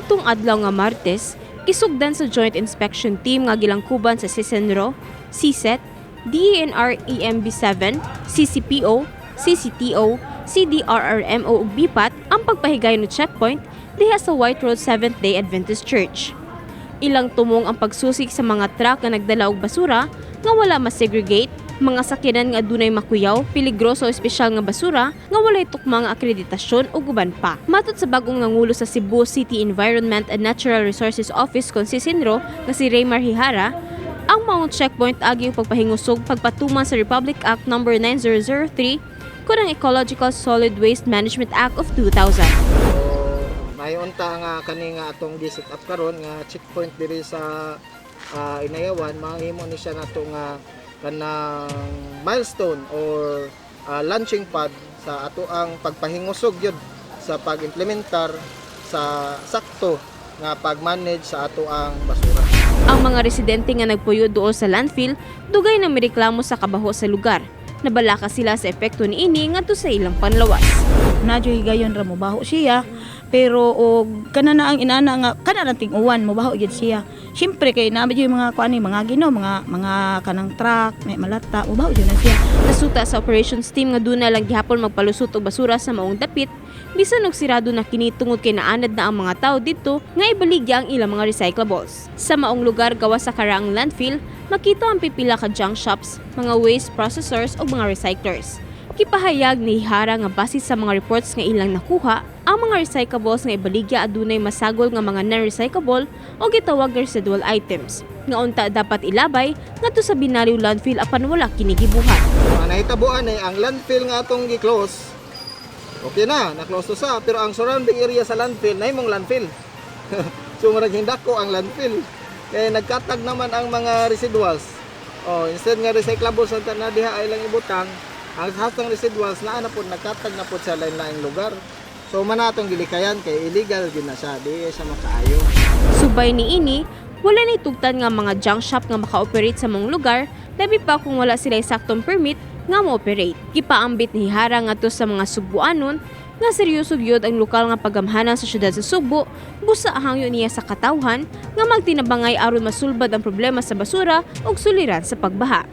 Kadtong adlaw nga Martes, gisugdan sa Joint Inspection Team nga gilangkuban sa CESENRO, CSET, DENR EMB7, CCPO, CCTO, CDRRMO ug BIPAT ang pagpahigayon ng checkpoint diha sa White Road Seventh Day Adventist Church. Ilang tumong ang pagsusik sa mga truck nga nagdala og basura nga wala masegregate, mga sakyanan nga adunay makuyaw, peligroso o espesyal nga basura nga walay tukmang akreditasyon ug uban pa. Matod sa bagong nangulo sa Cebu City Environment and Natural Resources Office kon CESENRO nga si Raymar Hihara, ang maong checkpoint agi og pagpahingusog pagpatuman sa Republic Act No. 9003 kon ang Ecological Solid Waste Management Act of 2000. So, may unta nga kani nga atong gi-set up karon nga checkpoint diri sa Inayawan, mahimo ni siya nato nga kanang milestone or launching pad sa ato ang pagpahingusog gyud sa pag-implementar sa sakto nga pag-manage sa ato ang basura. Ang mga residente nga nagpuyo duol sa landfill dugay na mireklamo sa kabaho sa lugar. Nabalaka sila sa epekto niini ngadto sa ilang panlawas. Nadyo higayon ra mobaho siya, pero og kana na ang inana nga kana lang ting-uwan, mobaho gyud siya. Syempre kay naa gyud mga kuan ni mga Ginoo, mga kanang truck may malata, mobaho gyud na siya. Nasuta sa operations team nga duna lang gihapon magpalusot og basura sa maong dapit bisan og sirado na kini tungod kay naanad na ang mga tao didto nga ibaligya ang ilang mga recyclables. Sa maong lugar gawas sa karaang landfill, makita ang pipila ka junk shops, mga waste processors ug mga recyclers. Gipahayag ni Hihara nga base sa mga reports nga ilang nakuha, ang mga recyclables nga ibaligya adunay masagol nga mga non-recyclable o gitawag nga residual items nga unta dapat ilabay ngadto sa Binaliw Landfill apan wala kini gibuhat. So, ang nahitabuan ay ang landfill nga atong gi-close. Okay na, na-close to sa, pero ang surrounding area sa landfill, nahimong landfill. So murag hindako ang landfill. Kaya nagkatag naman ang mga residuals. Oh, instead nga recyclables ang na diha ay lang ibutang, ang hastang residuals naa na pod, nagkatag na pod sa lain-laing lugar. So man atong gilikayan kay illegal gyud na siya, di siya makaayo. Subay niini, wala nay tugtan nga mga junk shop nga maka-operate sa maong lugar, labi pa kung wala sila saktong permit nga mo-operate. Gipaambit ni Hihara ngadto sa mga Sugbuanon nga seryoso gyud ang lokal nga pagamhanan sa syudad sa Sugbo, busa hangyo niya sa katawhan nga magtinabangay aron masulbad ang problema sa basura ug suliran sa pagbaha.